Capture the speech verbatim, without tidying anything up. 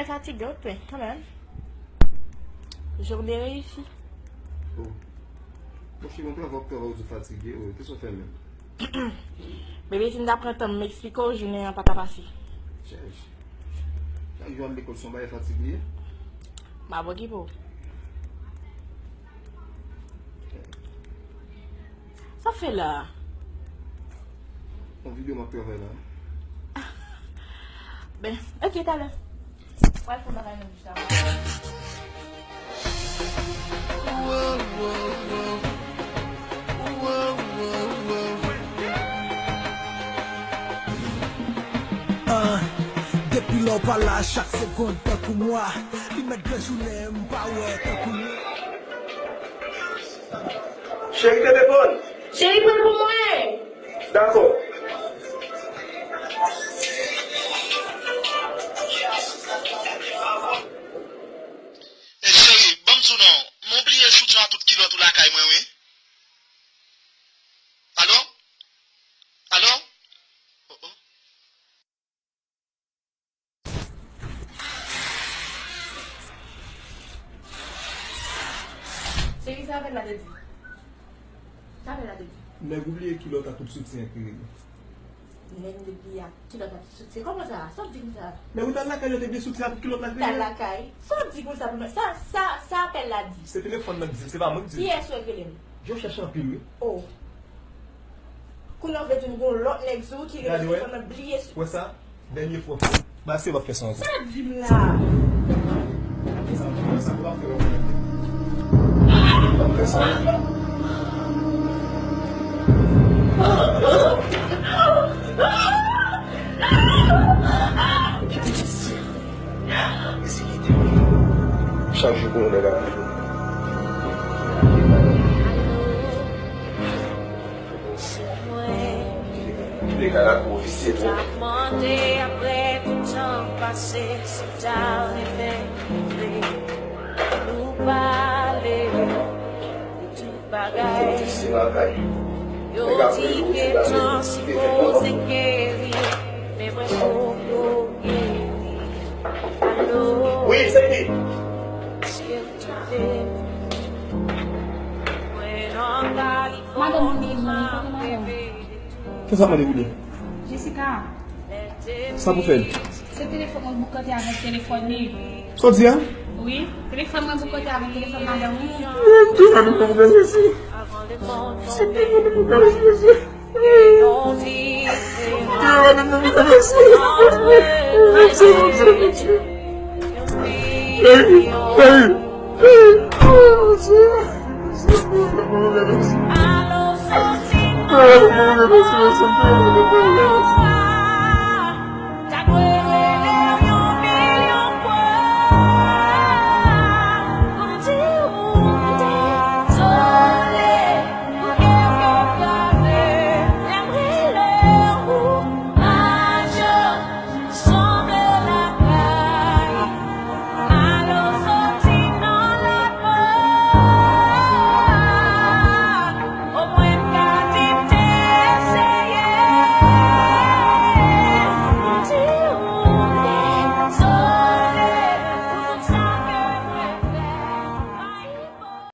Fatige, w te, kanmenm. Jour de reyisi. Oh. Monchè, mwen travay, travay, ou di fatige, oh, kisa w fè menm? Bebe, si m ta pran tan m eksplike w, jounen an pa ta pase. Chèch. Chak jou al lekòl se yon bagay fatig li ye. M ap okipe w. Sa w fè la? Yon videyo m ap travay la. Ben, ok, talè. Pral fè yon bagay nan bouch la. Ah, depi lè w pa la, chak segonn tankou mwa. Li mèt gran jounen, m pa wè tankou lè. Cheri, telefòn. Cheri, pran pou mwen. Dakò. E cheri, ban m di w non, mwen bliye soutyen ak tout kilòt ou lakay mwen, wi. Alo? Alo? Oh, oh. Cheri, sa apèl la te di? Sa apèl la te di? Nèg ou bliye kilòt ak tout soutyen ki rele. Nèg ou bliye ak kilòt ak tout soutyen. Kòman sa? Sa w di konsa? Nèg ou t al lakay yo te bliye soutyen ak tout kilòt la ki rele. T al lakay. Sa w di konsa pou mwen? Sa, sa, sa apèl la di? Se telefòn nan k di l, se pa mwen k di l. Kiyès ou wè k rele m? Yo chèche anpil, wi. Oh. Kounye a w vle di m gon lòt nèg sou ou ki rele telefòn nan bliye sou. Wè sa? Dènye fwa. Ba se w ap fè sa ankò. Sa di m la? Sa pou w ap fè la. W ap fè sa ankò. Chak jou pou yon nèg ap viv. Mande apre tout tan pase, si w ta renmen koute nou pale de tout bagay. Yo di ke tan sipoze geri, men mwen poko geri. Alo? Wi, se li. Èske w tande? Mwen nan Kalifòni. Madanm ou li, mwen, kote madanm? Kisa mande pou li? Jessica. Sa pou fè l? Se telefòn mwen boukante avèk telefòn li. Sa w di a? Wi, telefòn mwen boukante avèk telefòn madanm ou. Mwen telefòn mwen boukante, mesye. Se telefòn mwen boukante, mesye. Telefòn mwen boukante, mesye. Hey, hey, hey.